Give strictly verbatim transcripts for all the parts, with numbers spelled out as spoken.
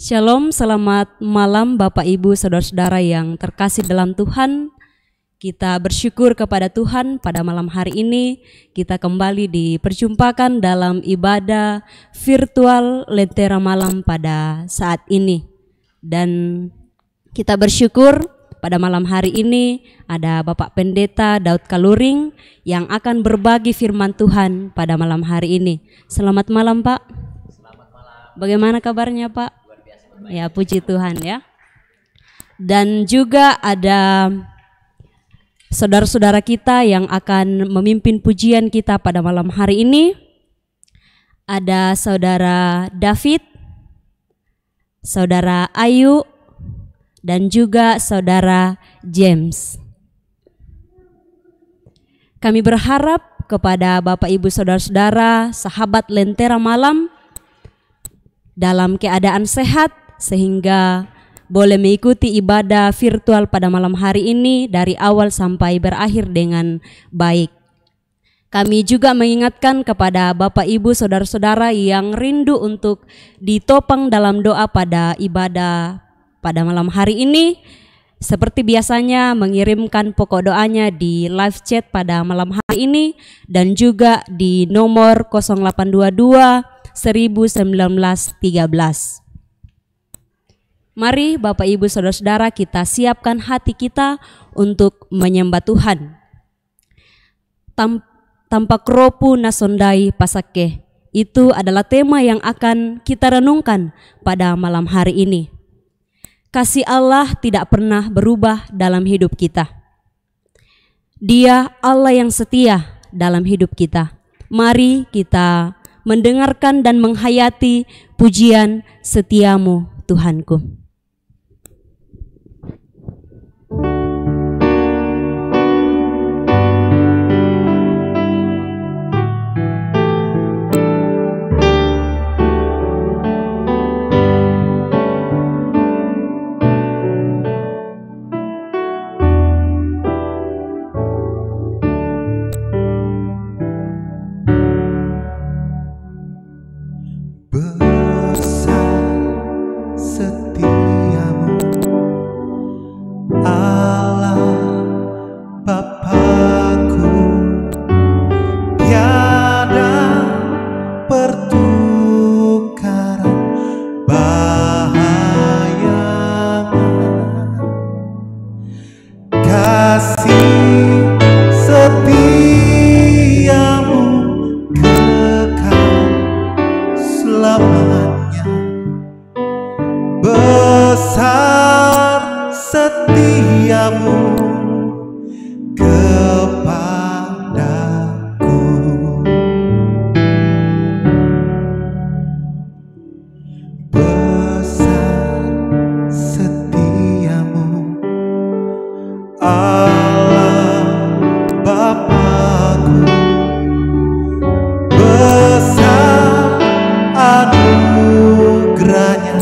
Shalom, selamat malam Bapak Ibu Saudara-saudara yang terkasih dalam Tuhan. Kita bersyukur kepada Tuhan pada malam hari ini kita kembali diperjumpakan dalam ibadah virtual Lentera Malam pada saat ini. Dan kita bersyukur pada malam hari ini ada Bapak Pendeta Daud Kaluring yang akan berbagi firman Tuhan pada malam hari ini. Selamat malam, Pak. Bagaimana kabarnya, Pak? Ya, puji Tuhan ya. Dan juga ada saudara-saudara kita yang akan memimpin pujian kita pada malam hari ini. Ada saudara David, saudara Ayu, dan juga saudara James. Kami berharap kepada Bapak Ibu Saudara-saudara, sahabat Lentera Malam, dalam keadaan sehat sehingga boleh mengikuti ibadah virtual pada malam hari ini dari awal sampai berakhir dengan baik. Kami juga mengingatkan kepada Bapak Ibu Saudara-saudara yang rindu untuk ditopang dalam doa pada ibadah pada malam hari ini, seperti biasanya mengirimkan pokok doanya di live chat pada malam hari ini dan juga di nomor nol delapan dua dua seribu sembilan belas tiga belas. Mari Bapak Ibu Saudara-saudara, kita siapkan hati kita untuk menyembah Tuhan. Tam, Tampak Ropu Nasondai Pasake. Itu adalah tema yang akan kita renungkan pada malam hari ini. Kasih Allah tidak pernah berubah dalam hidup kita. Dia Allah yang setia dalam hidup kita. Mari kita mendengarkan dan menghayati pujian setiamu, Tuhanku. Besar setiamu, Allah Bapakku, tiada pertukaran bahagiannya. Kasih setiamu kekal selamanya. Besar setiamu kepadaku. Besar setiamu, Allah Bapakku. Besar anugerahnya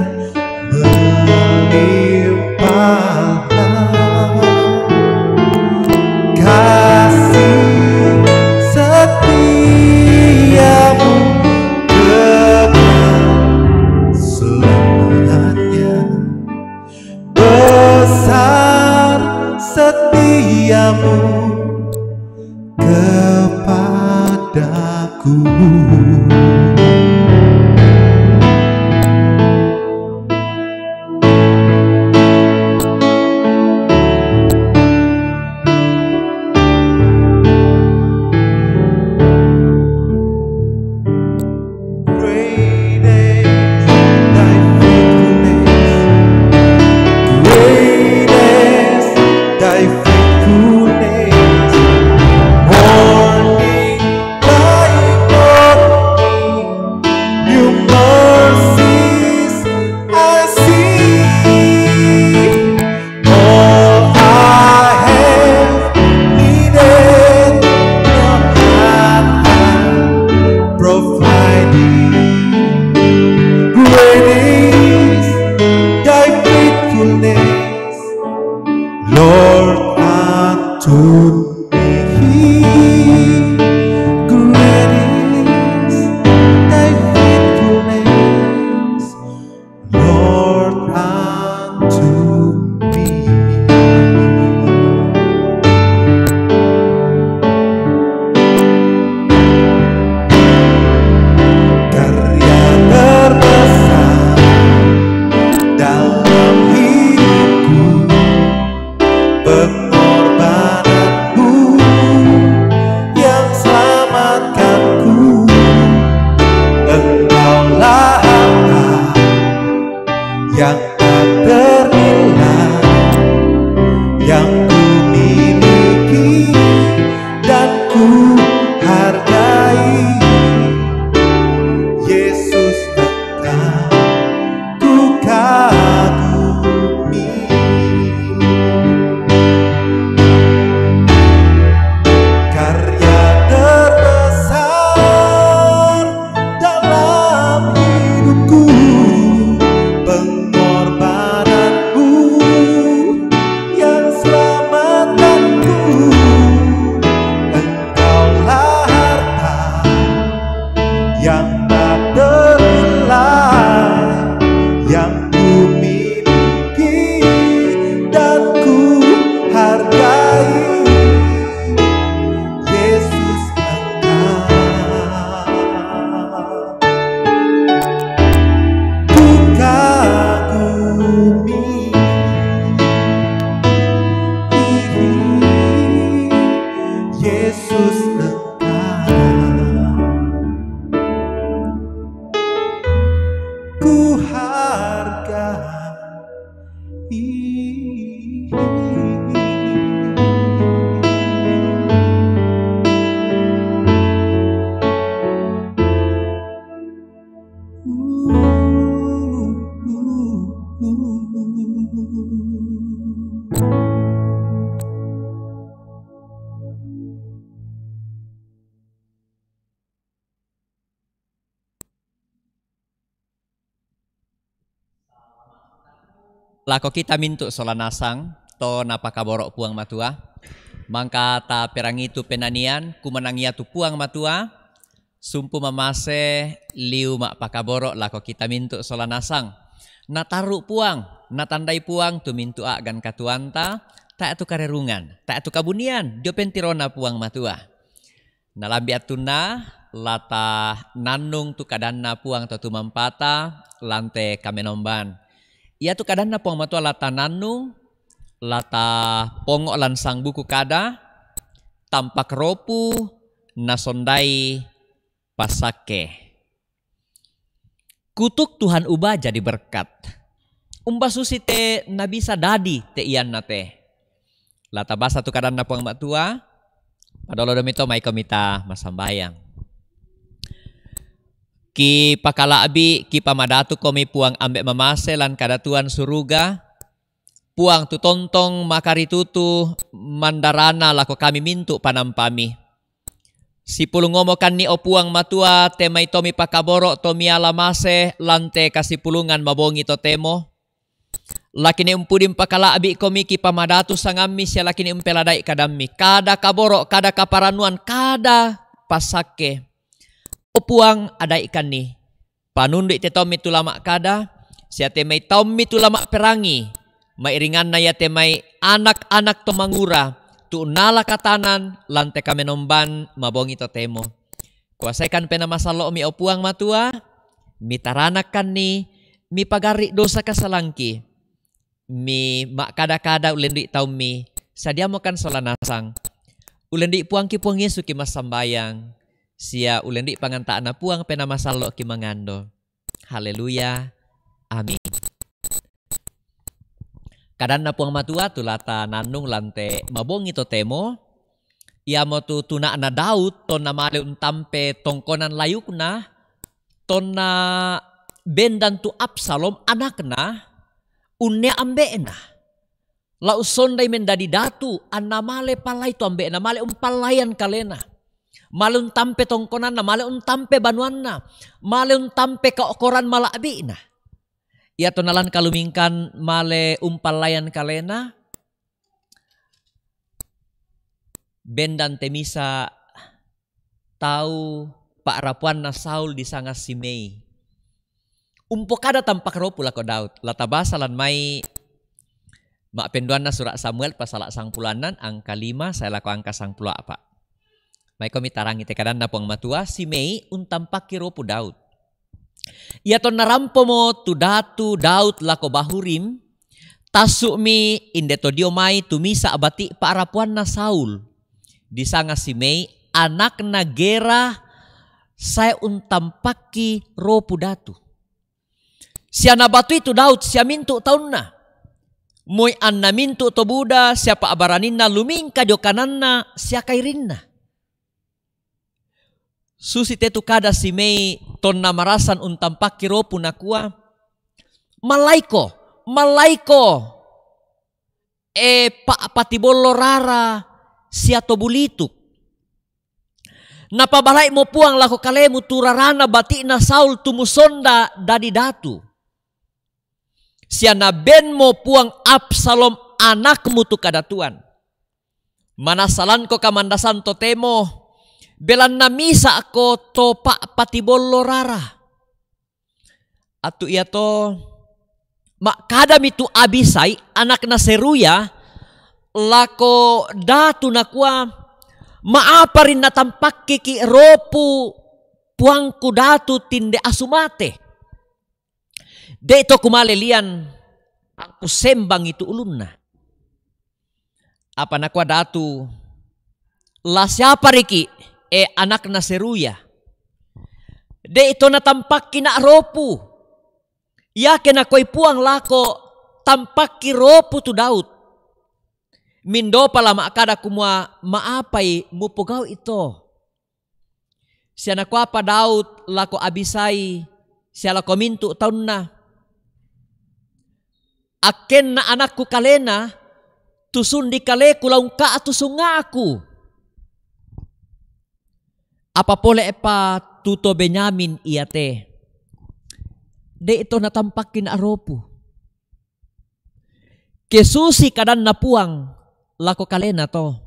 melimpah. Kasih setiamu kekal selamanya. Besar setiamu kepadaku. Great is thy faithfulness. Great is thy faithfulness. Morning by morning, new mercies I see. All I have needed, your hand hath provided. Great is thy faithfulness, Lord, unto me. Great is thy faithfulness, Lord, Pengorbananmu yang selamatkanku. Engkaulah harta yang tak ternilai, yang ku miliki dan ku hargai. Yesus, Engkau ku kagumi. Karya terbesar dalam hidupku, pengorbananmu yang selamatkanku. Engkaulah harta yang tak ternilai, yang ku miliki dan ku hargai. Yesus, Engkau ku kagumi. Yesus, Engkau ku hargai. Lako kita mintu sola nasang to napakaboro Puang Matua. Mangka taperangi tu penanian, kumanangia tu Puang Matua, sumpu mamase liu ma'pakaboro lako kita mintu sola nasang. Nataru Puang, natandai Puang tu mintu a'gan katuoanta, tae' tu karerungan, tae' tu kabunian, dio pentirona Puang Matua. Nalambi attunna, la tanannung tu kadanna Puang to tumampata, lan te kamenomban. Iatu kadanna Puang Matua la tanannung, la tapongo lan sang buku kada, tampak ropu, nasondai passakke. Kutuk Tuhan uba jadi berkat. Umba susi te nabisa dadi te ianna te. La tabasa tu kadanna Puang Matua, padolo domi to maiko mita massambayang. Kipakala'bi, kipamadatu komi Puang Ambe' mamase lan kadatuan suruga, Puang tu tontong makaritutu mandarana lako kami mintu panampami. Sipulungomokanni, o Puang Matua, te mai tomi pakaboro to miala mase lan te kasipulungan mabongi totemo. Lakine umpudi mpakala'bi komi kipamadatu sangammi sia lakine umpeladai kadammi. Kada kaboro, kada kaparannuan, kada passakke. O Puang, adaikanni. Panundu'i te taummi tu la ma'kada, sia te mai taummi tu la ma'perangi, mairinganna iate mai anak-anak to mangura, tu unnala katanan lan te kamenomban mabongi totemo. Kuasaikan Penaa Masallo'mi, o Puang Matua, mitaranakkanni, mipagarri' dosa kasalangki, mi ma'kada-kada ullendui taummi, sadiamokan sola nasang. Ullendui Puangki Puang Yesu ki massambayang, sia ullendui panganta'na Puang Penaa Masallo' ki mangando. Haleluya. Amin. Kadanna Puang Matua tu la tanannung lan te mabongi totemo, iamotu tuna'na Daud tonna male untampe tongkonan layukna, tonna bendan tu Absalom anakna, unne ambe'na. La ussondai mendadi datu, anna male pallai tu ambe'na, male umpallaian kalena. Male untampe tongkonanna, male untampe banuanna, male untampe kao'koran mala'bi'na. Iato nalan kalumingkan male umpallaian kalena, bendan te misa tau pa'rapuanna Saul disanga Simei. Umpokada tampak ropu lako Daud, la tabasa lan mai ma'penduanna sura' Samuel pasala sangpulo annan angka lima sae lako angka sangpulo a'pa'. Maikomi tarangi te kadanna Puang Matua, Simei untampakki ropu Daud. Iatonna rampomo tu datu Daud lako Bahurim, Tassu'mi inde to dio mai tu misa' bati' pa'rapuanna Saul, disanga Simei, anakna Gera, sae untampakki ropu datu. Sia nabatui tu Daud sia mintu' taunna, moi anna mintu' to buda sia pa'baraninna lumingka dio kananna sia kairinna. Susi te tu kada Simei tonna marasan untampakki ropu, nakua, "Mallaiko, mallaiko, e pa'patibollo rara sia to bulituk. Napabalaimo Puang lako kalemu tu rarana bati'na Saul tu musonda dadi datu. Sia nabenmo Puang Absalom anakmu tu kadatuan. Manassa lanko kamandasan totemo, belanna misa'ko to pa'patibollo rara." Attu iato ma'kadami tu Abisai, anakna Seruya, lako datu, nakua, "Ma'apari natampakkiki' ropu puangku datu tinde asu mate? De'to kumale lian, angkusembangi tu ulunna." Apa nakua datu, "La siapariki', e anakna Seruya? De'to natampakki' na' ropu. Iake nakoi Puang lako, 'Tampakki' ropu tu Daud.' Mindopa la ma'kada kumua, 'Ma'apai mupogau'i to?'" Sia nakuapa Daud lako Abisai sia lako mintu' taunna, "Akkenna anakku kalena, tu sundi kaleku la ungka'tu sunga'ku. Apa pole'pa tu to Benyamin iate? De'to natampakki' na' ropu. Ke susi kadanna Puang lako kalena to,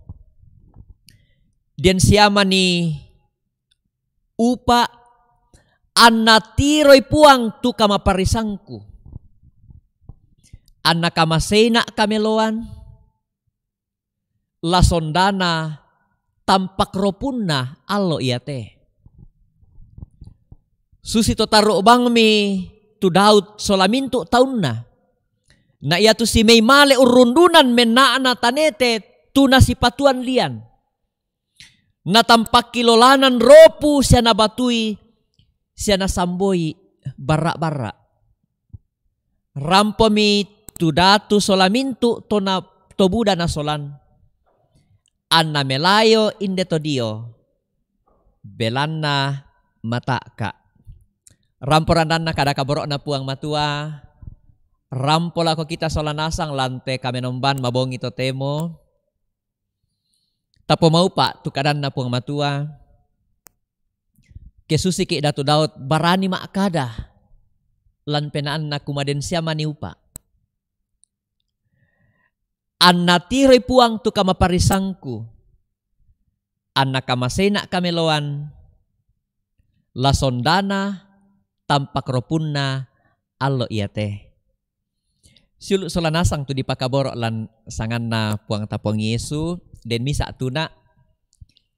'Den siamani upa', anna tiroi Puang tu kamaparisangku, anna kamaseina' kameloan, la sondana tampak ropunna allo iate.'" Susi to tarru' bangmi tu Daud sola mintu' taunna. Na iatu Simei male urrundunan menna'na tanete tu nasipatuan lian. Natampakki lolanan ropu sia nabatui sia nasamboi barra'-barra'. Rampomi tu datu sola mintu' to na-, to buda nasolan, anna melayo inde to dio, belanna mata'ka. Rampo randanna kada kaboro'na Puang Matua, rampo lako kita sola nasang lan te kamenomban mabongi totemo. Tapomaupa' tu kadanna Puang Matua. Ke susiki' Datu Daud barani ma'kada lan penaanna kumua den siamani upa'. Anna tiroi Puang tu kamaparisangku, anna kamaseina' kameloan, la sondana tampak ropunna allo iate. Siulu' sola nasang tu dipakaboro' lan sanganna Puangta Puang Yesu, den misa' tuna',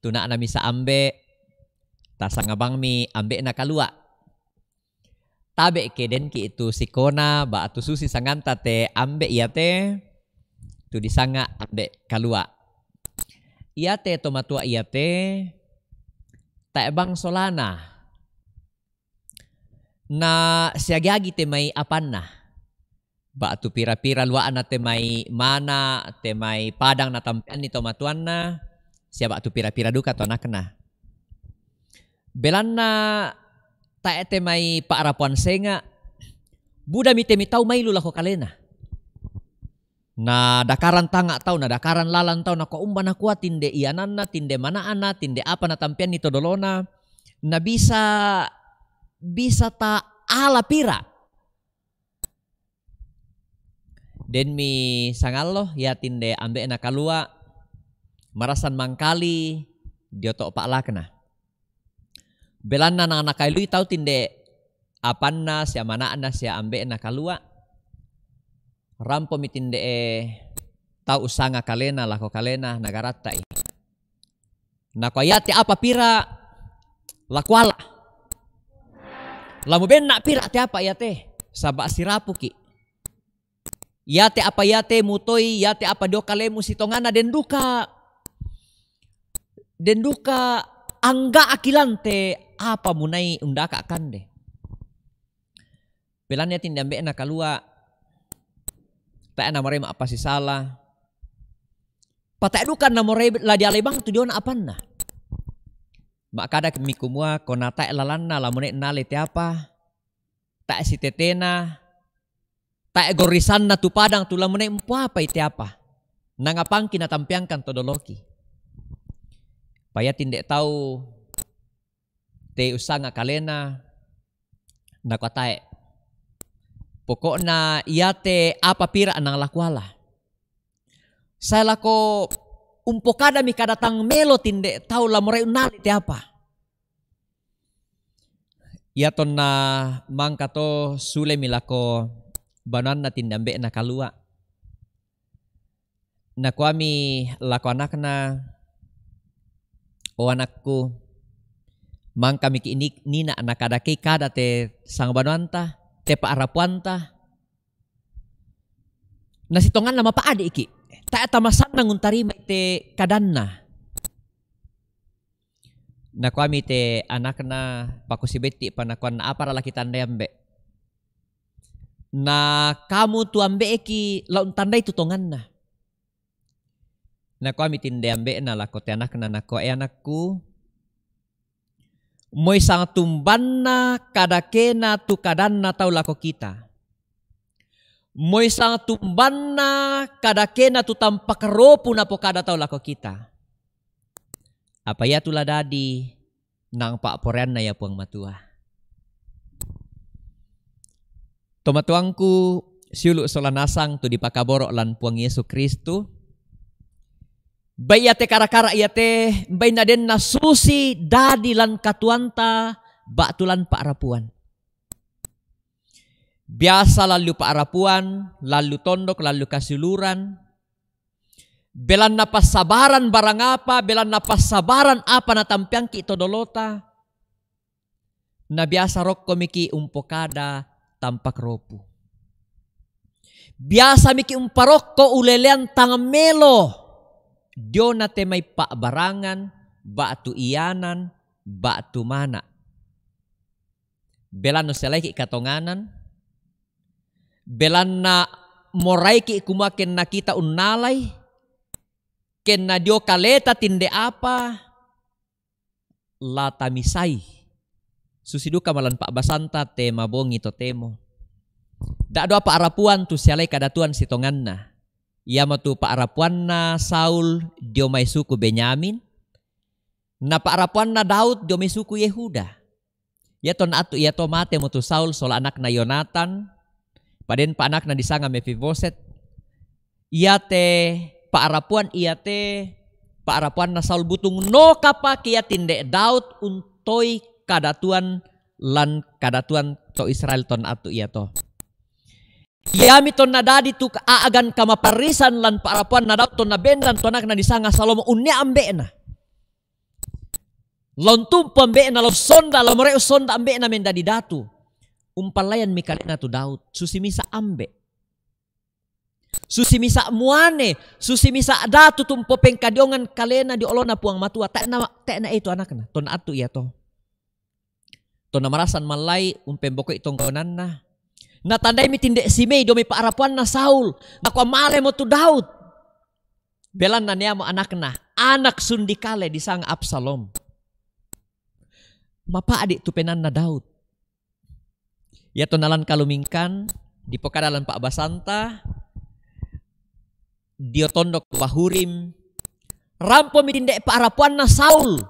tuna'na misa' ambe', tasanga bangmi ambe'na kalua'. Tabe' ke denki' tu sikona ba'tu susi sanganta te ambe' iate, tu disanga ambe' kalua'. Iate to matua iate, tae' bang solana. Na siagi-agi te mai apanna, ba'tu pira-pira lua'na te mai mana, te mai padang natampeanni to matuanna, sia ba'tu pira-pira duka to anakna. Belanna tae' te mai pa'rapuan senga', budami te mitau mailu lako kalena. Na dakarang tanga' tau, na dakarang lalan tau, nakua, "Umba nakua tinde iananna, tinde mana'na, tinde apa natampeanni to dolona, na bisa, bisa ta ala pira." Denmi sangallo, ia tinde ambe'na kalua' marasan mangkali dio to pa'lakna. Belanna na nakailui tau tinde apanna sia mana'na sia ambe'na kalua'. Rampomi tinde'e tau ussanga kalena lako kalena nagaratta'i. Nakua, "Iate apa pira la kuala. La mubenna' pira te apa iate, saba' sirapuki'." Iate apa iate mutoi, iate apa dio kalemu, si tonganna den duka, den duka angga akilante apa munai undaka kande. Belanna tinde ambe'na kalua, tae' namorai ma'pasisala. Patae' duka namorai la dialai bang tu diona apanna. Ma'kada mi kumua, ko natae' lalanna la munai nale te apa, tae' sitetena, tae' gorrisanna tu padang tu la munai mpoapai te apa. Nangapangki natampeangkan to doloki. Paya tinde tau te ussanga kalena, nakua tae'. Poko'na iate apa pira nang lakuala. Sae lako umpokadami kada tang melo tinde tau la morai unnale te apa. Iatonna mangka to sulemi lako banuanna tinde ambe'na kalua. Nakuami lako anakna, "O anakku, mangkamiki' ni-, nina nakadakei kada te sangbanuanta, te pa'rapuanta. Na si tonganna mapa'adi'ki', tae' tamasannang untarimai te kadanna." Nakuami te anakna, "Pakusibetti' pa nakuanna, apara la kitandai ambe'? Na kamu tu ambe'ki la untandai tu tonganna." Nakuami tinde ambe'na lako te anakna, nakua, "E anakku, moi sangtumbanna kadakena tu kadanna tau lako kita. Moi sangtumbanna kadakena tu tampak ropu napokada tau lako kita. Apa iatu la dadi nang pa'poraianna ia Puang Matua." Tomatuangku, siulu' sola nasang tu dipakaboro' lan Puang Yesu Kristu, bai iate kara-kara iate, bai nadenna susi dadi lan katuoanta ba'tu lan pa'rapuan. Biasa lallu pa'rapuan, lallu tondok, lallu kasiuluran, belanna passabaran barang apa, belanna passabaran apa natampeangki' to dolota, na biasa rokkomiki' umpokada tampak ropu. Biasamiki' umparokko ulelean tang melo diona te mai pa'barangan, ba'tu ianan, ba'tu mana'. Belanna ussialaiki' katonganan, belanna moraiki' kumua kenna kita unnalai, kenna dio kaleta tinde apa, la tamisai. Susi duka ma lan pa'basanta te mabongi totemo. Da'dua pa'rapuan tu sialai kadatuan si tonganna. Iamo tu pa'rapuanna Saul dio mai suku Benyamin, na pa'rapuanna Daud dio mai suku Yehuda. Iatonna attu iato matemo tu Saul sola anakna Yonatan, padenpa anakna disanga Mefiboset. Iate pa'rapuan iate pa'rapuanna Saul butung nokapa ke ia tinde Daud untoi kadatuan lan kadatuan to Israel tonna attu iato. Iami tonna dadi tu a'gan kamaparrisan lan pa'rapuanna Daud tonna bendan tu anakna disanga Salomo unnea ambe'na. La untumpu ambe'na, la ussonda, la morai ussonda ambe'na mendadi datu. Umpallayanmi kalena tu Daud, susi misa' ambe'. Susi misa' muane, susi misa' datu tu umpopengkadiongan kalena dio olona Puang Matua, tae' na, tae' na itu anakna, tonna attu iato. Tonna marasan mallai umpembokoi tongkonanna. Natandaimi tinde Simei dio mai pa'rapuanna Saul, nakua malemo tu Daud. Belanna neamo anakna, anak sundi kale disanga Absalom. Mapa'di' tu penaanna Daud. Iatonna lan kalumingkan, dipokada lan pa'basanta, dio tondok Bahurim, rampomi tinde pa'rapuanna Saul.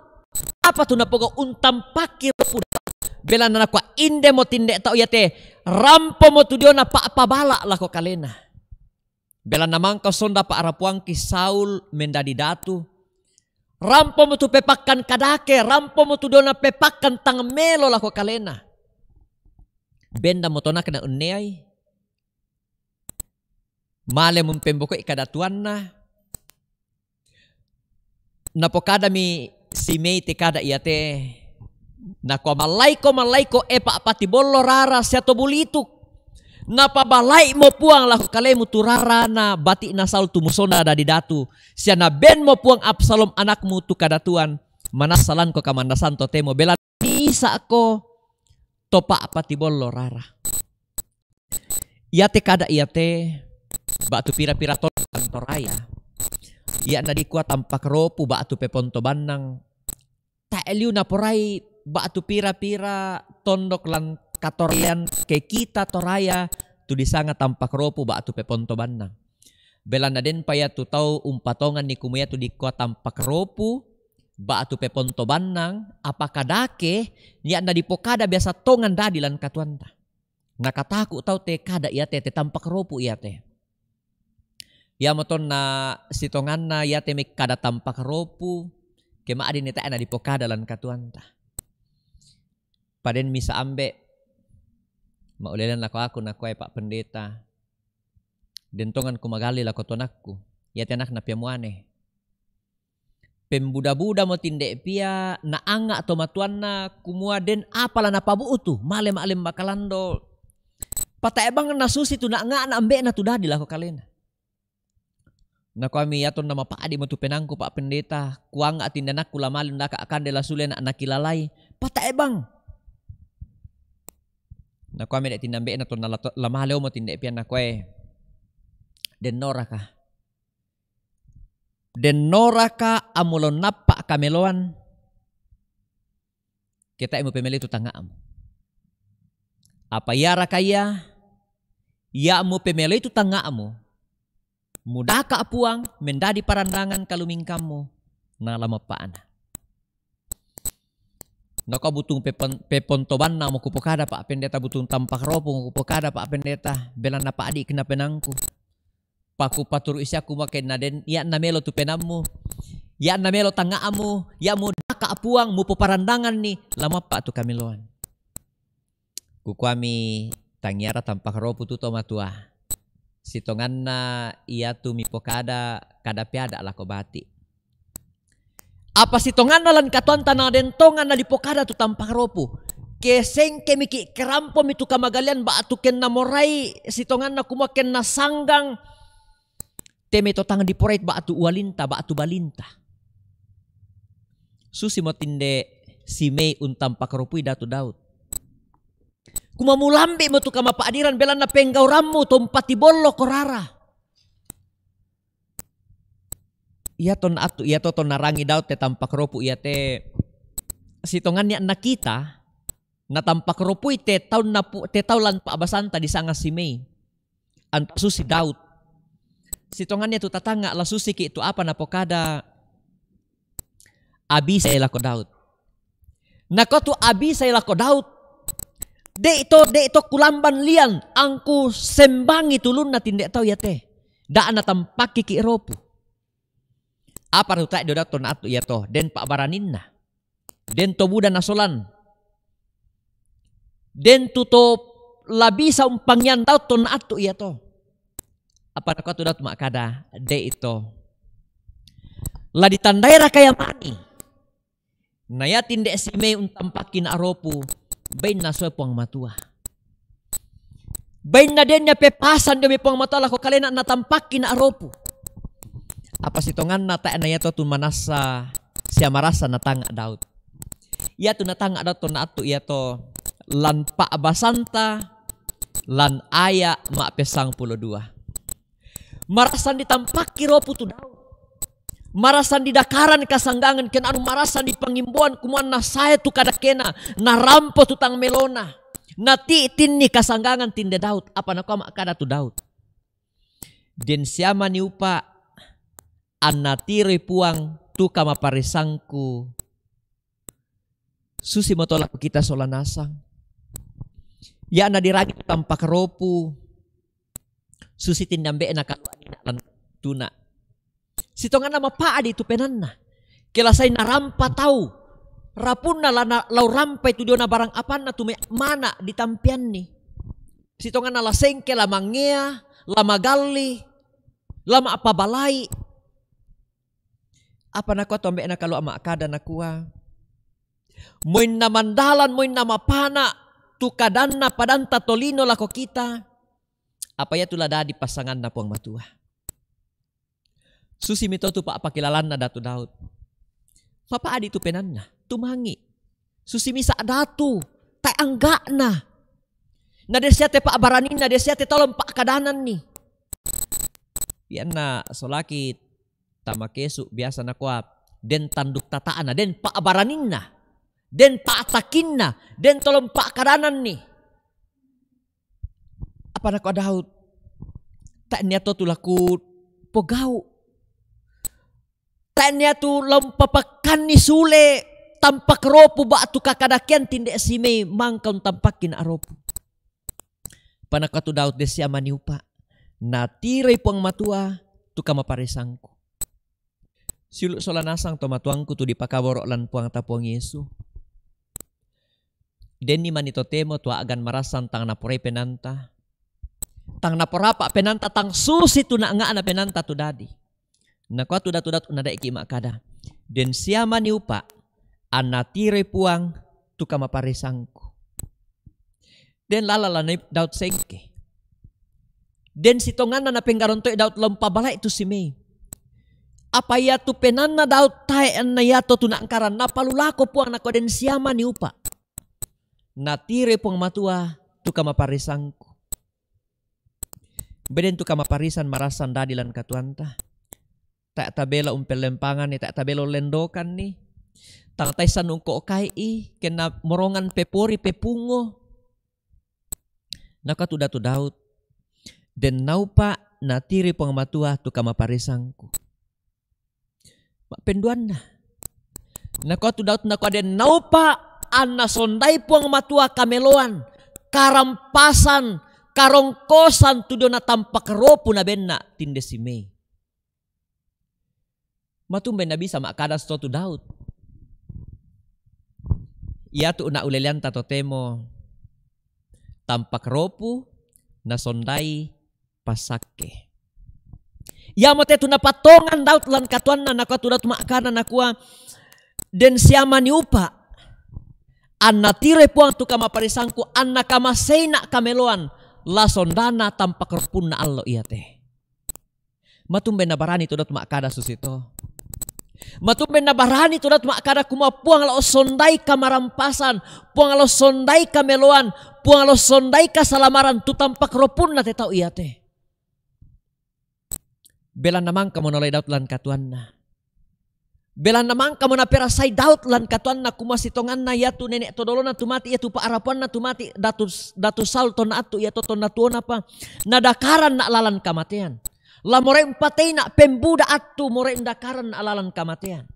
Apa tu napogau'? Untampakki ropu Daud. Belanna nakua indemo tinde tau iate, rampomo tu diona pa'pabala' lako kalena. Belanna mangka ussonda pa'rapuangki Saul mendadi datu. Rampomo tu pepakkan kadake, rampomo tu diona pepakkan tang melo lako kalena. Bendamo to anakna unneai. Male mumpembokoi kadatuanna. Napokadami Simei te kada iate, nakua, "Mallaiko, mallaiko, e pa'patibollo rara sia to bulituk. Napabalai'mo Puang lako kalemu tu rarana bati'na Saul tu musona dadi datu, sia nabenmo Puang Absalom anakmu tu kadatuan, manassa lanko kamannasan totemo, bela misa'ko to pa'patibollo rara. Iate kada iate ba'tu pira-pira tondok lan Toraya. Ia' nadikua tampak ropu ba'tu peponto bannang. Tae' liu naporai ba'tu pira-pira tondok lan katorayan ke kita Toraya tu disanga tampak ropu ba'tu peponto bannang. Belanna denpa iatu tau umpatonganni kumua iatu dikua tampak ropu ba'tu peponto bannang, apa kadake, ia' nadipokada biasa tongan dadi lan katuoanta. Nakataku' tau te kada iate, te tampak ropu iate. Iamo tonna sitonganna iate mekkada tampak ropu, ke ma'dinni tae' nadipokada lan katuoanta. Paden misa' ambe', ma'ulelan lako aku, nakuai Pak Pendeta, den tongan kumagalli lako tuanakku, iate anakna pia muane. Pembuda-budamo tinde pia, naanga' tomatuanna kumua den apa la napabu'tu, male ma'lemma kalando. Patae' bang nasusi tu naanga'na ambe'na tu dadi lako kalena. Nakuami, iatonna mapa'dimo tu penaangku, Pak Pendeta, kuanga' tinde anakku la male undaka' kande la sule na' nakilalai. Patae' bang. Nakuami de' tinde ambe'na tonna la to-, la male omo tinde pia, nakuae, dennoraka. Dennoraka amulon nappa' kameloan, ke tae' mupemeloi tu tangnga'mu. Apa iaraka ia, ia' mupemeloi tu tangnga'mu, mudaka' Puang mendadi parandangan kalumingkammu, na la mappa'na. Nakua butung pepon-, peponto bannang mo kupokada, Pak Pendeta, butung tampak ropu mo kupokada, Pak Pendeta, belanna pa'dikna penaangku. Pakupaturu'i sia kumua kenna den, ia' namelo tu penaammu, ia' namelo tangnga'mu, ia' mudaka' Puang, mupoparandanganni, la mappa' tu kameloan. Kukuami, tangiara tampak ropu tu to matua. Sitonganna iatu mipokada, kada peada' lako bati'. Apa sitonganna lan katuoanta na den tongan nadipokada tu tampak ropu. Ke sengkemiki', ke rampomi tu kamagalean ba'tu kenna morai sitonganna kumua kenna sanggang, te mai to tang diporai ba'tu ualinta, ba'tu balinta. Susimo tinde Simei untampak ropui Datu Daud. Kumua mulambi'mo tu kamapa'diran belanna penggaurammu to umpatibolloko rara. Ia tonna attu, ia to tonna rangi Daud te tampak ropu iate, sitonganni annakita, na tampak ropui te taunna pu-, te tau lan pa'basanta disanga Simei. Antu susi Daud. Sitonganni tu tatangnga' la susiki' tu apa napokada Abisai lako Daud. Nakua tu Abisai lako Daud, "De' to, de' to kulamban lian, angku sembangi tu ulunna tinde tau iate. Da' natampakkiki' ropu." Apa tu tae' dio Daud tonna attu iato, den pa'baraninna. Den to buda nasolan. Den tu to la bisa umpangian Daud tonna attu iato. Apa nakua tu Daud ma'kada, "De' to. La ditandairaka ia mani? Na ia tinde Simei untampakki na' ropu, bainna soe Puang Matua. Bainna den ia pepasan dio mai Puang Matua lako kalena natampakki na' ropu." Apa sitonganna tae' na iato tu manassa sia marassa natangnga' Daud. Iatu natangnga' Daud tonna attu iato lan pa'basanta, lan aya' ma'pessangpulo dua. Marassan ditampakki ropu tu Daud. Marassan didakaran kasanggangan, kena'nu marassan dipangimboan kumuanna sae tu kadakena, narampo tu tang melona. Nati'tinni kasanggangan tinde Daud, apa nakua ma'kada tu Daud, "Den siamani upa' annatiroi Puang tu kamaparissangku." Susimoto lako kita sola nasang. Ia' nadirangi tampak ropu, susi tinne ambe'na kalua'na lan tuna. Sitonganna mapa'di tu penanna. Ke la sai narampa tau. Rapunna la na-, la urampai tu diona barang apanna tu me-, mana' ditampianni. Sitonganna la sengke, la mangea, la magalli, la ma'pabalai. Apa nakua tu ambe'na kalua' ma'kada, nakua, "Moinna mandalan, moinna mapana' tu kadanna padanta tolino lako kita, Apa iatu la dadi passanganna Puang Matua. Susi mi to tu pa'pakilalanna Datu Daud. Mapa'di tu penanna, tumangi. Susi mi sa'datu, tae angga'na. Na de sia te pa'baraninna, de sia te tolong pa'kadananni. Iyanna solaki tamakesu biasa nakua, den tanduk tata'na, den pa'baraninna, den pa'takinna, den tolong pa'kadananni. Apa nakua Daud? Ta'nia to tu laku pogau. Ta'nia tu lampapakkanni sule tampak ropu ba'tu kakadakean tinde simei mangka untampakki na ropu. Panakua tu Daud, de sia mani upa. Natiroi Puang Matua tu kamaparisangku. Siulu sola nasang to matuangku tu dipakaboro lan Puangta Puang Yesu. Denni mani totemo tu a'gan marassan tang naporai penanta. Tang naporapa penanta, tang susi tu nangnga'na penanta tu dadi. Nakua tu Datu Daud, nadaiki ma'kada, den sia mani upa, annatiroi Puang tu kamaparisangku. Den lala lanai Daud sengke. Den sitonganna napenggarontoi Daud lampabala'i tu simei. Apa iatu penanna Daud tae anna iato tu nangkaran napalulako Puang, nakua, den sia mani upa. Natiroi Puang Matua tu kamaparisangku. Beden tu kamaparisan marassan dadi lan katuoanta. Tae tabela umpellempanganni, tae tabela ullendokanni. Tang taissan ungko kai'i, kenna morongan pepori pepungo. Nakua tu Datu Daud, den naupa natiroi Puang Matua tu kamaparisangku. Ma'penduanna. Nakua tu Daud, nakua, den naupa anna sondai Puang Matua kameloan, karampasan, karongkosan tu diona tampak ropu nabenna tinde simei. Matumbai nabisa ma'kada sto tu Daud. Iatu na uleleanta totemo tampak ropu nasondai passakke. Iamote tu napatongan Daud lan katuoanna, nakua tu Daud ma'kada, nakua, den sia mani upa, anna tiroi Puang tu kamaparisangku, anna kamaseina kameloan, la sondana tampak ropunna allo iate. Matumbai nabarani tu Daud ma'kada susito. Matumbai nabarani tu Daud ma'kada kumua, Puang lao sondai kamarampasan, Puang lao sondai kameloan, Puang lao sondai kasalamaran tu tampak ropunna te tau iate. Belanna mangkamo naolai Daud lan katuoanna. Belanna mangkamo naperasai Daud lan katuoanna kumua sitonganna iatu nene' to dolona tu mati, iatu pa'rapuanna tu mati, datu, datu Saul tonna attu, iato tonna tuonapa, nadakaranna lalan kamatean. La morai umpateina pembuda attu, morai undakaranna lalan kamatean.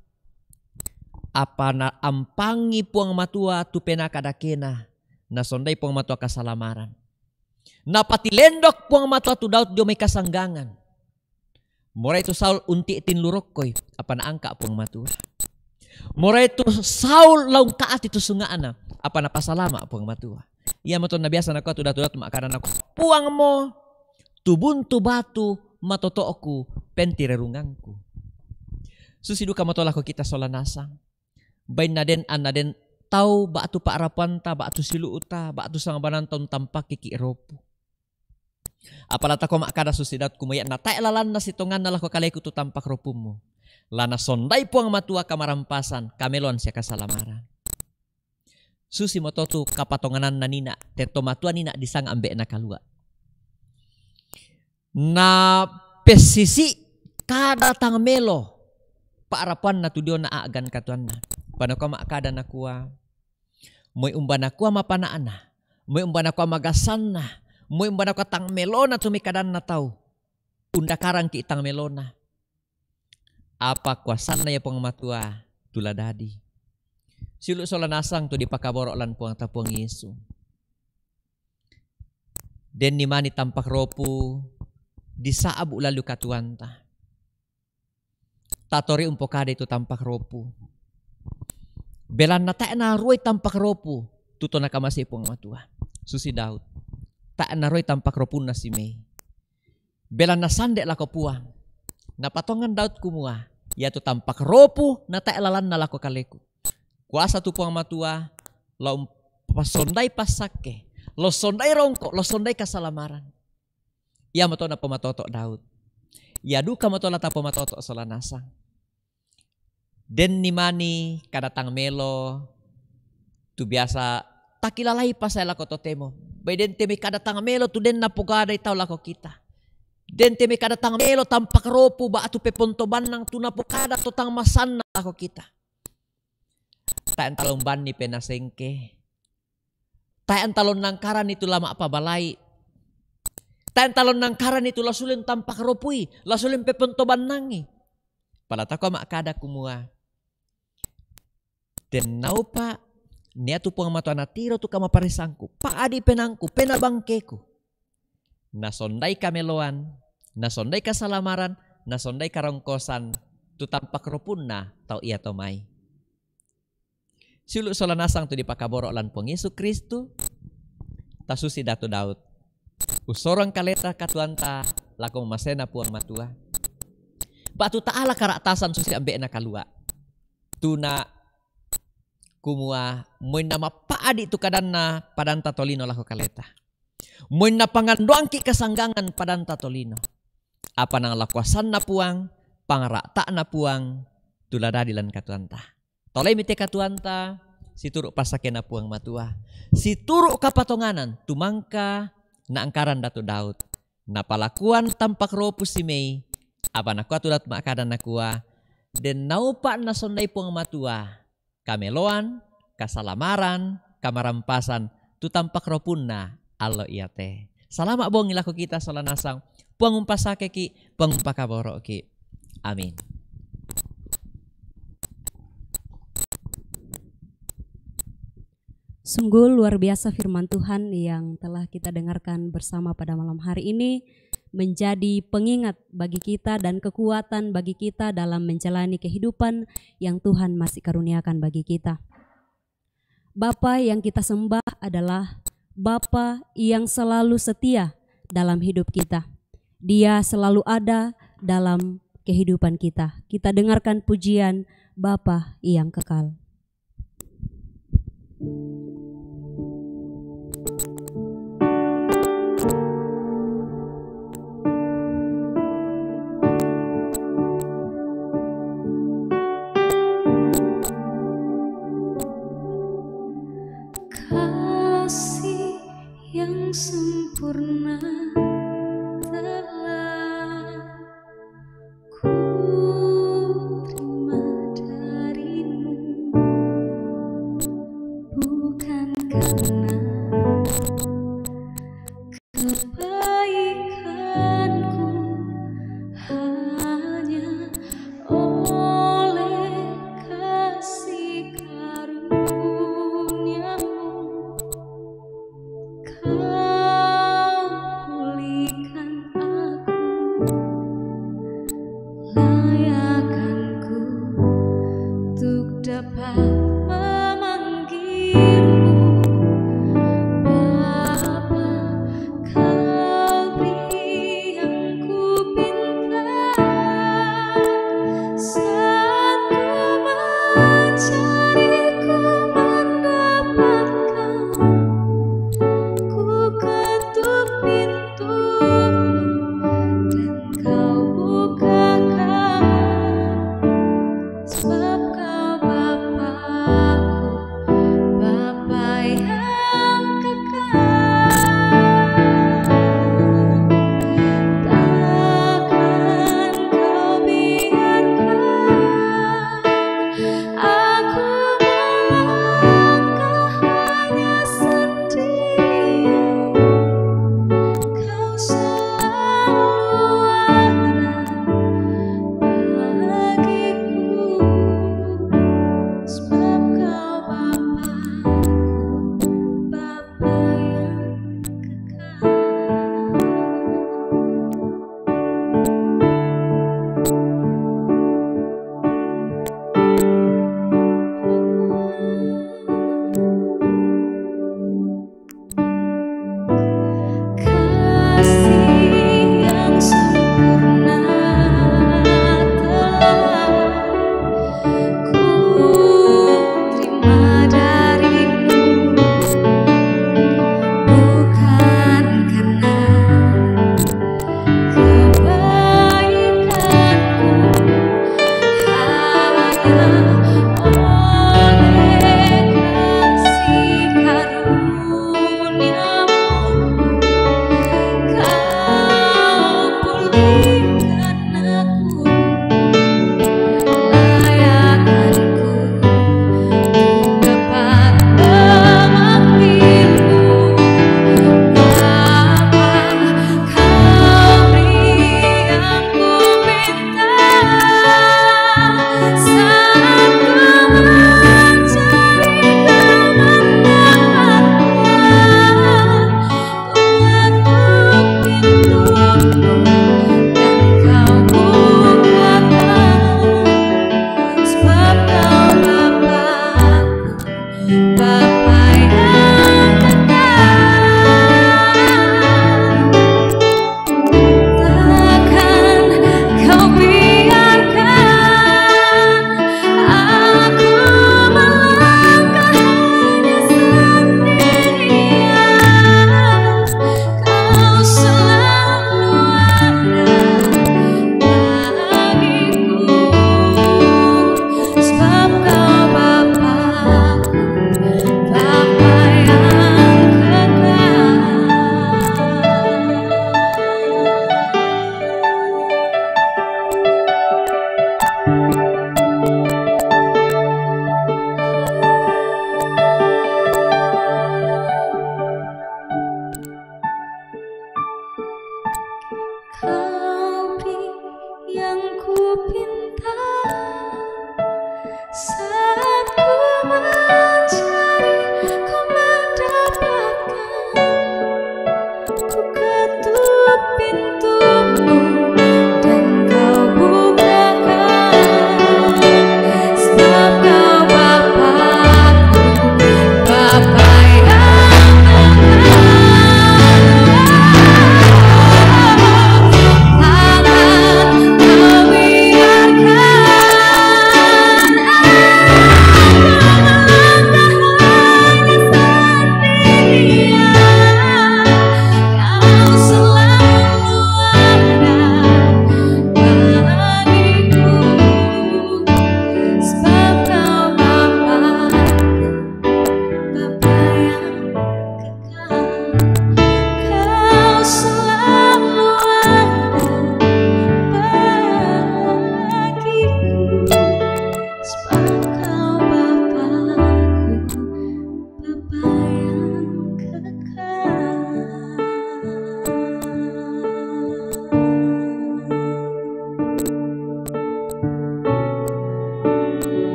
Apa naampangi Puang Matua tu penaa kadakena, nasondai Puang Matua kasalamaran. Napatilendok Puang Matua tu Daud dio mai kasanggangan. Morai tu Saul unti'ting lu rokkoi, apa naangka Puang Matua. Morai tu Saul la ungka'ti tu sunga'na, apa napasalama Puang Matua. Iamoto na biasa nakua tu Datu Daud ma'kada, nakua, Puangmo tu buntu batu matoto'ku, pentirerungangku. Susi duka moto lako kita sola nasang. Bainna den anna den tau ba'tu pa'rapuanta, ba'tu silu'uta, ba'tu sangabananta untampakkiki' ropu. Apa la takua ma'kada susi Daud kumua, ia na tae' lalanna sitonganna lako kaleku tu tampak ropummu, la nasondai Puang Matua kamarampasan, kameloan sia kasalamaran. Susi moto tu kapatongananna nina', te to matua nina' disanga ambe'na kalua'. Na pessisi' kada tang melo pa'rapuanna tu diona a'gan katuoanna. Panakua ma'kada nakua, moi umba nakua mapana'na, moi umba nakua magassanna, moi umba nakua tang melona tu mai kadanna tau, undakarangki' tang melona. Apa kuasanna ia Puang Matua tu la dadi. Siulu' sola nasang tu dipakaboro' lan Puangta Puang Yesu. Denni mani tampak ropu disa'bu' lalu katuoanta. Tatori umpokadai tu tampak ropu. Belanna tae' naruai tampak ropu tu to nakamasei Puang Matua. Susi Daud. Tae' naruai tampak ropunna simei. Belanna sande' lako Puang. Napatongan Daud kumua, iatu tampak ropu na tae' lalanna lako kaleku. Kuasa tu Puang Matua, lao umpasondai passakke, lao sondai rongko', lao sondai kasalamaran. Ia moto na pamatoto Daud. Ia duka moto la tapamatoto sola nasang. Den ni mani kada tang melo tu biasa takilalai pasai lako totemo. Bai den teme kada tang melo tu den napogada itau lako kita. Den teme kada tang melo tampak ropu ba atu peponto banang tu napogada totang masanna lako kita. Taen talon bani penasengke. Taen talon nangkaran itu lama pabalai. Taen talon nangkaran itu lasulen tampak ropui, lasulen peponto banangi. Pala tako mak kada kumua. Den naupa nia tu Puang Matua natiro tu kamaparisangku, paadi penangku, pena bangkeku. Nasondai kameloan, nasondai kasalamaran, nasondai karongkosan, tu tampak ropunna tau ia tomai. Siulu sola nasang tu dipakaboro lan Puang Yesu Kristu, tasusi Datu Daud. Usorong kaleta katuanta lako mamasena Puang Matua. Batu taala karaktasan susi ambe'na kalua. Tuna kumua moin na mappaadi tu kadanna padanta tolino lako kaleta. Moin na pangandoangki kasanggangan padanta tolino. Apa nang lakuasanna Puang, pangaraktakna Puang, tula dadi lan katuanta. Tolemi te katuanta, situru pasakena Puang Matua. Situru kapatonganan, tumangka na angkaran Datu Daud. Napalakuan tampak ropu si mei, apa nakua tu Daud makada nakua, den naupa nasondai Puang Matua, kameloan, kasalamaran, kamarampasan, tu tampak ropunna allo iate. Salama bongi lako kita sola nasang, Puang umpasakeki, Puang umpakaboroki. Amin. Sungguh luar biasa firman Tuhan yang telah kita dengarkan bersama pada malam hari ini, menjadi pengingat bagi kita dan kekuatan bagi kita dalam menjalani kehidupan yang Tuhan masih karuniakan bagi kita. Bapa yang kita sembah adalah Bapa yang selalu setia dalam hidup kita. Dia selalu ada dalam kehidupan kita. Kita dengarkan pujian Bapa yang kekal. Kasih yang sempurna telah ku terima darimu, bukan karena kebaikanku, hanya oleh kasih karuniamu. Kau pulihkan aku, layakanku untuk dapat memanggilmu Bapa. Kau beri yang ku pinta, saat ku mencari, ku mendapatkan. Ku ketuk pintumu dan kau bukakan, sebab kau Bapakku, Bapa yang kekal. Takkan kau biarkan aku melangkah hanya sendiri. Kau selalu ada bagiku. Oleh kasih karuniamu, kau pulihkan aku, layakanku dapat memanggilmu. Bapa, kau beri yang ku minta. Saat ku mencari dan mendapatkan, ku ketuk pintumu dan kau bukakan. Sebab kau Bapa, Bapa yang kekal. Takkan kau biarkan aku melangkah hanya sendirian. Kau selalu ada bagiku, sebab kau Bapa, Bapa yang kekal. Kau beri yang ku pinta. Saat ku mencari, ku mendapatkan. Ku ketuk pintumu dan kau bukakan. Sebab kau Bapa, Bapa yang kekal. Takkan kau biarkan aku melangkah hanya sendirian. Kau selalu ada bagiku, sebab kau Bapa, Bapa yang kekal. Kau selalu ada bagiku, sebab kau Bapakku, Bapa yang kekal.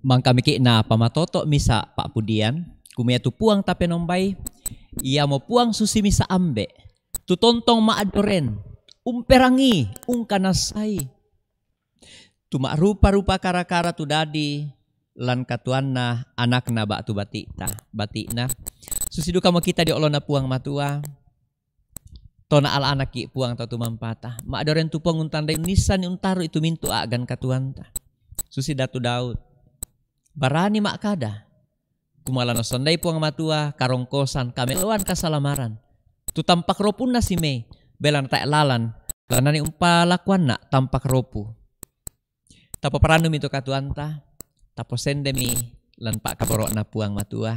Mangkamiki na pamatoto' misa' pa'pudian, kumiya tu Puang tapenombai, Iyamo Puang susi misa' ambe', tu tontong ma'adoren, umperangi, ungkanasai. Tu ma'rupa-rupa kara-kara tu dadi lan katuanna anakna ba'tu bati'ta, bati'na. Susi dukamo kita dio olona Puang Matua. Tona ala-anaki' Puang tau tumampata. Ma'adoren tu Puang untandai unnissanni untaru'i tu mintu' a'gan katuanta. Susi Datu Daud. Barani ma'kada. Kumala nasandai Puang Matua, karongkosan, kameloan, kasalamaran. Tu tampak ropunna simei, belan tae' lalan, lanani umpalakuanna tampak ropu. Tapaparannumi tu katuanta, taposendemi lan pa'kaboro'na Puang Matua.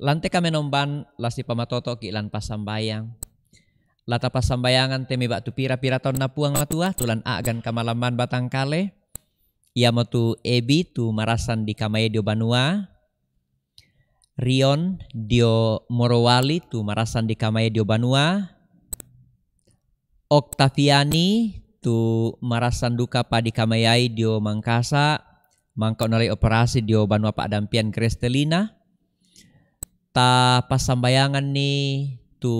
Lan te kamenomban, la sipamatoto'ki' lan passambayang. La tapassambayangan te mai ba'tu pira-pira taunna Puang Matua, tu lan a'gan kamalamman batangkale. Iamotu Ebi tu marasan dikamae dio banua, Rion dio Morowali tu marasan dikamae dio banua, Oktaviani tu marasan duka padikamaeai dio Mangkasa, mangka nalai operasi dio banua pa'dampian Grestelina, tapassambayanganni tu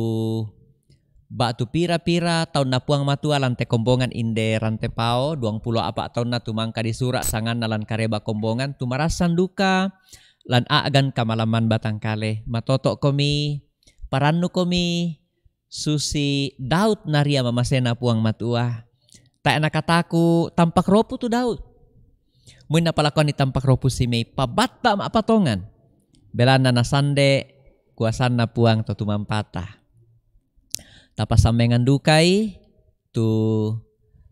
ba'tu pira-pira taunna Puang Matua lan te kombongan inde Rantepao, duangpulo a'pa' taunna tu mangka disura' sanganna lan kareba kombongan, tu marasan duka lan a'gan kamalamman batangkale. Matoto'komi, parannukomi, susi Daud naria mamasena Puang Matua. Tae' nakataku' tampak ropu tu Daud. Muinna palakuanni tampak ropu si mei pabatta ma'patongan. Belanna nasande kuasanna Puang to tumampata. Tapasammengan dukai tu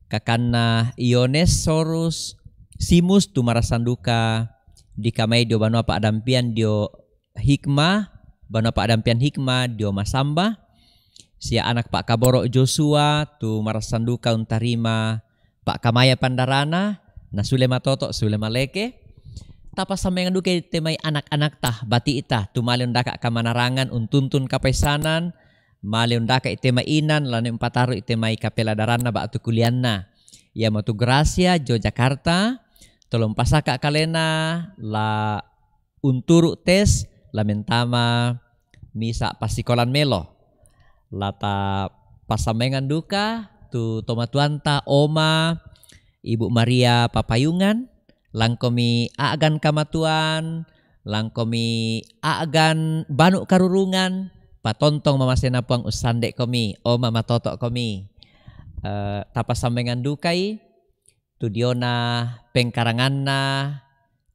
kakanna Iones Sorus Simus tu marassan duka dikamai dio banua pa'dampian dio hikma, banua pa'dampian hikma dio masamba, sia anak pa'kaboro' Josua tu marassan duka untarima pa'kamaya pandarana, nasule matoto', sule maleke. Tapasammengan dukai te mai anak-anakta, bati'ta, tu male undaka' kamanarangan, untuntun kapaissanan, male undaka' i te mai inan, lane umpataru' i te mai kapeladaranna ba'tu kulianna. Iamotu Gracia, Yogyakarta, tolo umpasaka' kalena, la unturu' tes, la mentama misa' passikolan melo. La tapasammengan duka tu tomatuanta, Oma, Ibu Maria Papayungan, langkomi a'gan kamatuan, langkomi a'gan banu karurungan, patontong mamasena Puang ussande'komi, Oma, matoto'komi. Eh, tapasammengan dukai tu diona pengkaranganna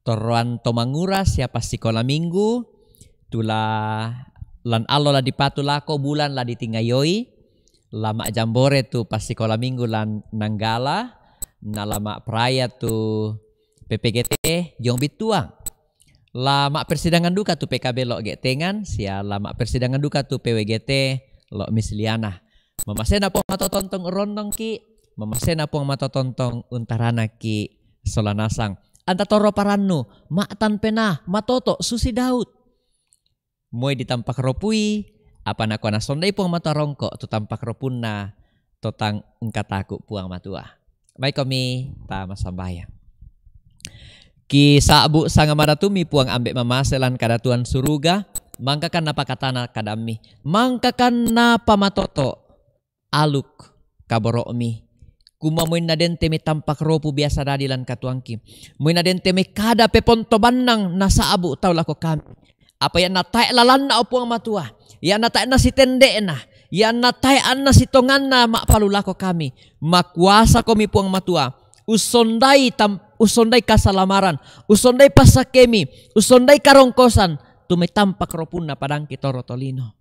torroan to mangura sia passikola minggu, tu la lan allo la dipatu lako, bulan la ditingayoi, la ma'jambore tu passikola minggu lan Nanggala, na la ma'praya tu P P G T Jong Bittuang. La ma'persidangan duka tu P K B lo' Ge'tengan, sia la ma'persidangan duka tu P W G T lo' Misliana. Mamasena Puang matotontong urronnongki', mamasena Puang matotontong untaranakki' sola nasang. Anta torro parannu, ma'tan penaa, matoto', susi Daud. Moi ditampak ropui, apa nakua nasondai Puang Matua rongko' tu tampak ropunna to tang engka taku' Puang Matua. Maikomi tama sambayang. Kisa'bu' sangamadatummi Puang Ambe' mamase lan kadatuan suruga, mangkakan napakatana kadammi, mangkakan napamatoto' aluk kaboro'mi. Kumua moi naden te mai tampak ropu biasa dadi lan katuangki. Moi naden te mai kada peponto bannang nasa'bu' tau lako kami. Apa ia natae' lalanna, o Puang Matua, ia natae' nasitende'na, ia natae' anna sitonganna ma'palu lako kami. Makuasakomi Puang Matua, ussondai tam-, ussondai kasalamaran, ussondai passakkemi, ussondai karongkosan, tu mai tampak ropunna padangki toro tolino.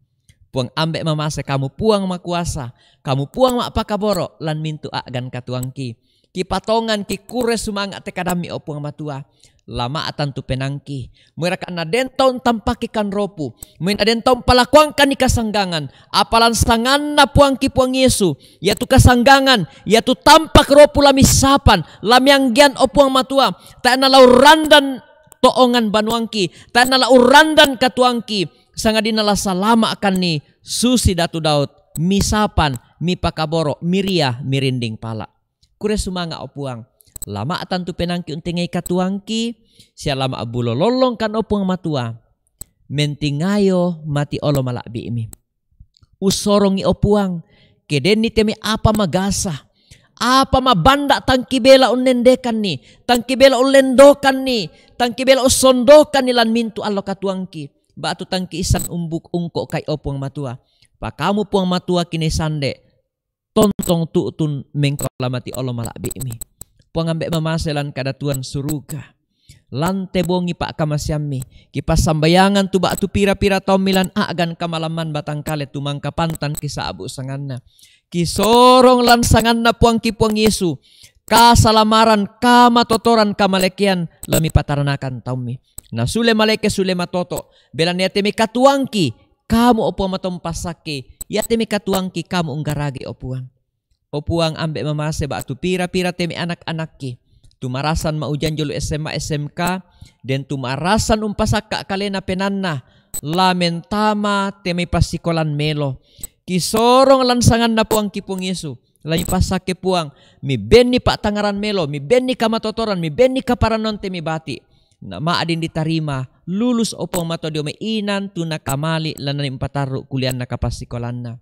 Puang Ambe' mamase, Kamu Puang makuasa, Kamu Puang ma'pakaboro' lan mintu' a'gan katuangki. Kipatongan, kikurre sumanga' te kadammi, o Puang Matua. La ma'tan tu penaangki. Moi raka naden tau untampakki kanropu, moi naden tau umpalakuangkanni kasanggangan, apa lan sanganna Puangki Puang Yesu, iatu kasanggangan, iatu tampak ropu la missapan, la mianggean, o Puang Matua. Tae' nala urrandan to'ongan banuangki, tae' nala urrandan katuangki, sangadinna la salama'kanni susi Datu Daud, misapan, mipakaboro', miria, mirinding pala'. Kurre sumanga', o Puang. La ma'tan tu penaangki untengai katuangki, sia la ma'bulo lollongkan, o Puang Matua. Mentingayo mati olo mala'bi'mi. Ussorongi, o Puang, ke denni te mai apa magasa, apa mabanda' tangki bela unnendekanni, tangki bela ullendokanni, tangki bela ussondokanni lan mintu' allo katuangki, ba'tu tangki issan umbuk ungko'kai, o Puang Matua. Pa Kamu Puang Matua kinai sande, tontong tu'tun mengkaola mati olo mala'bi'mi. Puang Ambe' mamase lan kadatuan suruga. Lan te bongi pa'kamaseammi, kipassambayangan tu ba'tu pira-pira taummi lan a'gan kamalamman batangkale tu mangka pantan kisa'bu' sanganna. Kisorong lan sanganna Puangki Puang Yesu, kasalamaran, kamatotoran, kamalekean la mipataranakan taummi. Nasule maleke, sule matoto', belanna iate mai katuangki, Kamu, o Puang, matompassakki, iate mai katuangki, Kamu unggarage, o Puang. O Puang, Ambe' mamase, ba'tu pira-pira te mai anak-anakki, tu marassan ma'ujan jolo S M A, S M K, den tu marassan umpasakka' kalena penanna, la mentama te mai passikolan melo. Kisorong lan sanganna Puangki Puang Yesu, la mipassakke, Puang, mibenni pa'tangngaran melo, mibenni kamatotoran, mibenni kaparannuan te mai bati'. Na ma'din ditarima, lulus, o Puang, matoa dio mai inan tu nakamali' lanna umpatarru' kulianna kapassikolanna.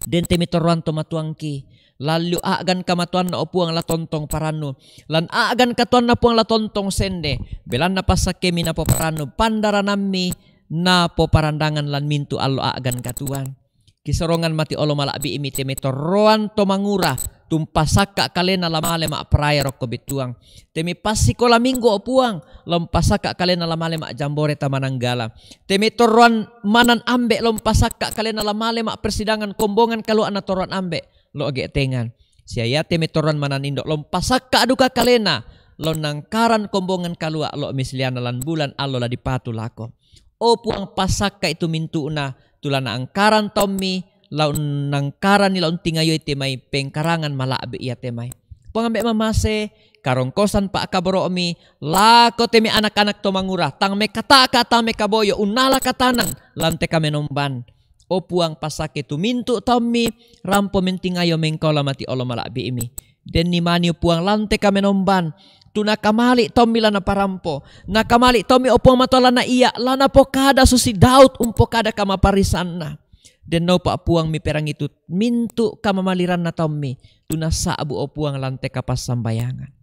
Den te mai torroan tomatuangki, lalliu a'gan kamatuanna, o Puang, la tontong parannu, lan a'gan katuanna, Puang, la tontong sende, belanna passakkemi napoparannu, pandaranammi napoparandangan lan mintu' allo a'gan katuan. Kisorongan mati olo mala'bi'mi te mai torroan to mangura, tumpasakka kalena la male ma'praya rokko bittuang. Te mai passikola minggu, o Puang, lo mpasakka kalena la male ma'jambore tama nanggala. Te mai torroan manan ambe, lo mpasakka kalena la male ma'persidangan kombongan kalua'na torroan ambe, lo ge'tengan. Sia iate mai torroan manan indo, lo mpasakka duka kalena, lo nangkaran kombongan kalua, lo misliana lan bulan allo la dipatu lako. O Puang, pasakkai tu mintu'na, tu la naangkaran taummi, la unnangkarani, la untingayoi te mai pengkarangan mala'bi iate mai. Puang, ambe mamase, karongkosan pa'kaboro'mi lako te mai anak-anak to mangura, tang mai kata'ka, tang mai kaboyo, unnala katanan, lan te kamenomban. O Puang, pasakkai tu mintu taummi, rampo mentingayo mengkaola mati olo mala'bi'mi. Denni mani, o Puang, lan te kamenomban, tu nakamali taummi la naparampo, nakamali taummi, o Puang Matoa, la naia, la napokada susi Daud umpokada kamaparisanna. Dennopa, Puang, miperangi tu mintu kamamaliranna taummi, tu nasa'bu, o Puang, lan te kapassambayangan.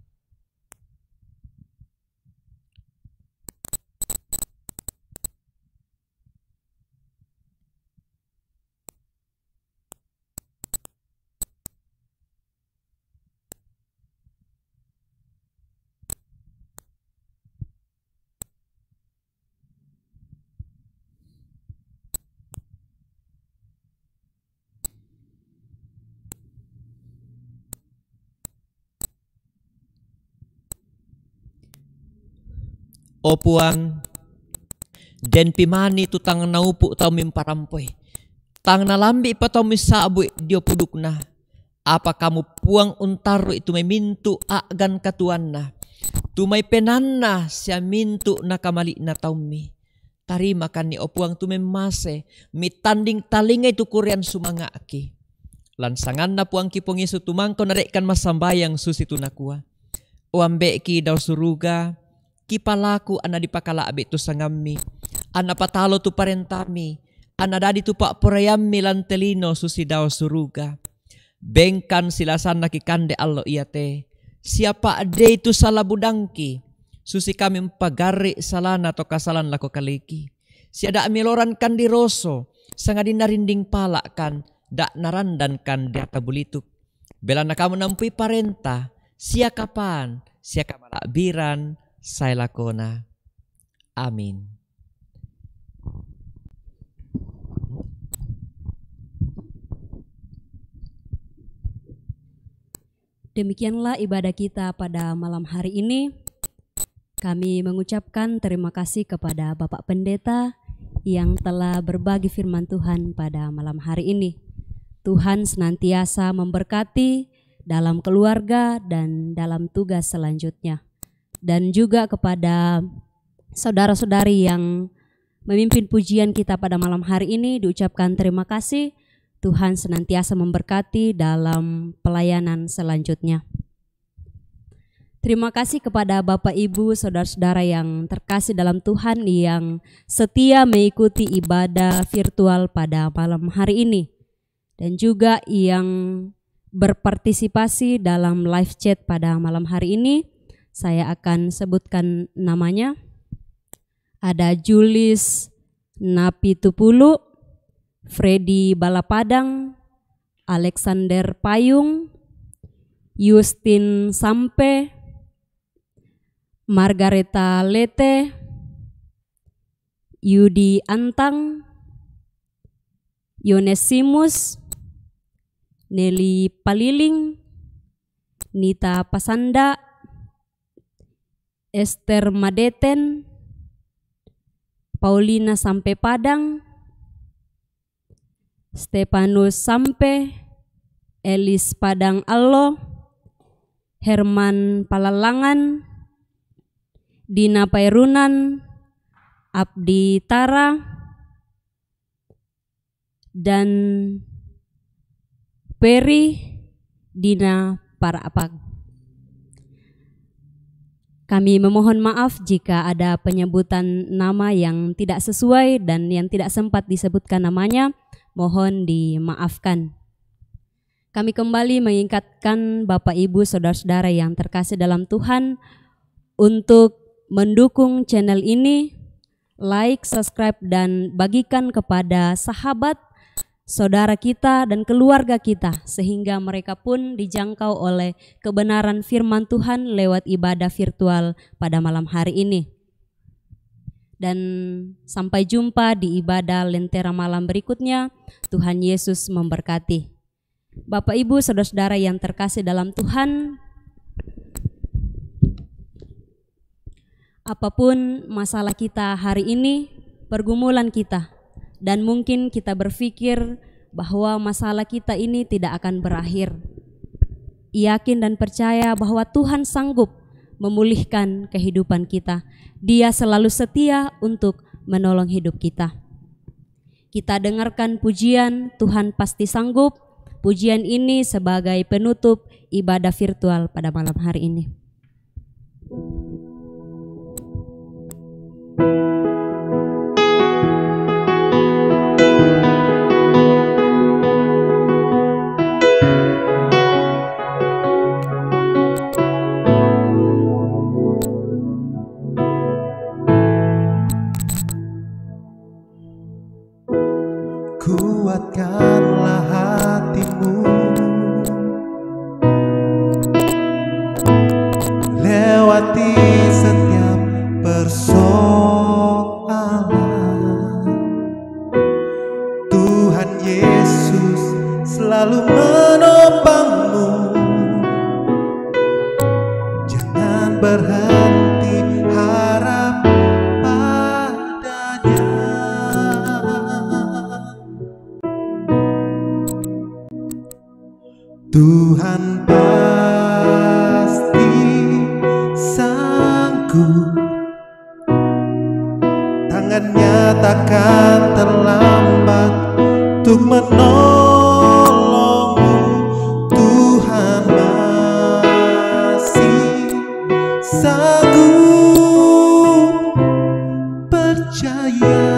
O Puang, denpi mani tu tang naupu taummi mparampoi, tang nalambi'pa taummi sa'bui dio pudukna. Apa Kamu, Puang, untarru'i tu mai mintu a'gan katuoanna, tu mai penaanna sia mintu nakamali'na taummi. Tarimakanni, o Puang, tu memmase, mittanding talingai tu kurean sumanga'ki. Lan sanganna Puangki Puang Yesu tumangko nade'kan massambayang susitu nakua: O Ambe'ki dao suruga, kipalaku anna dipakala'bi tu sangammi, anna patalo tu parentami, anna dadi tu pa'poraiammi lan te lino susi dao suruga. Bengkan silasanna kikande allo iate, sia pa'dei tu sala budangki, susi kami mpagarri' salana to kasalan lako kaleki. Sia da' miloran kandi roso, sangadinna rinding pala'kan, da' narandankan deata bulituk. Belanna Kamu nampui parenta, sia kapaan, sia kamala'biran sae lakona. Amin. Demikianlah ibadah kita pada malam hari ini. Kami mengucapkan terima kasih kepada Bapak Pendeta yang telah berbagi firman Tuhan pada malam hari ini. Tuhan senantiasa memberkati dalam keluarga dan dalam tugas selanjutnya. Dan juga kepada saudara-saudari yang memimpin pujian kita pada malam hari ini, diucapkan terima kasih. Tuhan senantiasa memberkati dalam pelayanan selanjutnya. Terima kasih kepada Bapak, Ibu, saudara-saudara yang terkasih dalam Tuhan yang setia mengikuti ibadah virtual pada malam hari ini, dan juga yang berpartisipasi dalam live chat pada malam hari ini. Saya akan sebutkan namanya. Ada Julis Napitupulu, Freddy Balapadang, Alexander Payung, Justin Sampe, Margareta Lete, Yudi Antang, Yonesimus, Nelly Paliling, Nita Pasanda, Esther Madeten, Paulina Sampe Padang, Stefanus Sampe, Elis Padang Allo, Herman Palallangan, Dina Pairunan, Abdi Tara, dan Peri Dina Parapag. Kami memohon maaf jika ada penyebutan nama yang tidak sesuai dan yang tidak sempat disebutkan namanya. Mohon dimaafkan. Kami kembali mengingatkan Bapak, Ibu, saudara-saudara yang terkasih dalam Tuhan, untuk mendukung channel ini, like, subscribe, dan bagikan kepada sahabat saudara kita dan keluarga kita, sehingga mereka pun dijangkau oleh kebenaran firman Tuhan lewat ibadah virtual pada malam hari ini. Dan sampai jumpa di ibadah Lentera malam berikutnya. Tuhan Yesus memberkati. Bapak, Ibu, saudara-saudara yang terkasih dalam Tuhan, apapun masalah kita hari ini, pergumulan kita, dan mungkin kita berpikir bahwa masalah kita ini tidak akan berakhir. Yakin dan percaya bahwa Tuhan sanggup memulihkan kehidupan kita. Dia selalu setia untuk menolong hidup kita. Kita dengarkan pujian Tuhan Pasti Sanggup. Pujian ini sebagai penutup ibadah virtual pada malam hari ini. Kuatkanlah hatimu, lewati setiap persoalan. Tuhan Yesus selalu menopangmu. Jangan berhenti harap padanya. Tuhan pasti sanggup. Tangannya takkan terlambat untuk menolongmu. Tuhan masih sanggup. Percayalah,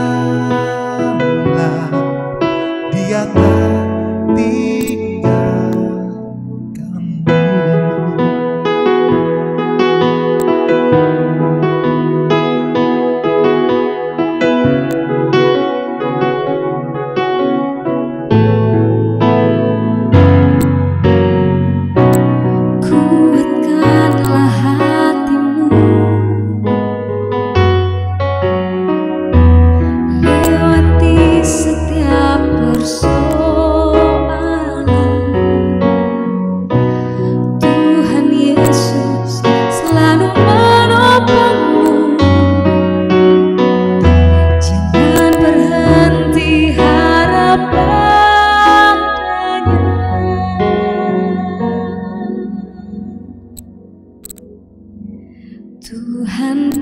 Dia tak tinggalkanmu. Kuatkanlah hatimu, lewati setiap persoalan. Tuhan Yesus selalu menopangmu. Jangan berhenti harap padanya. Tuhan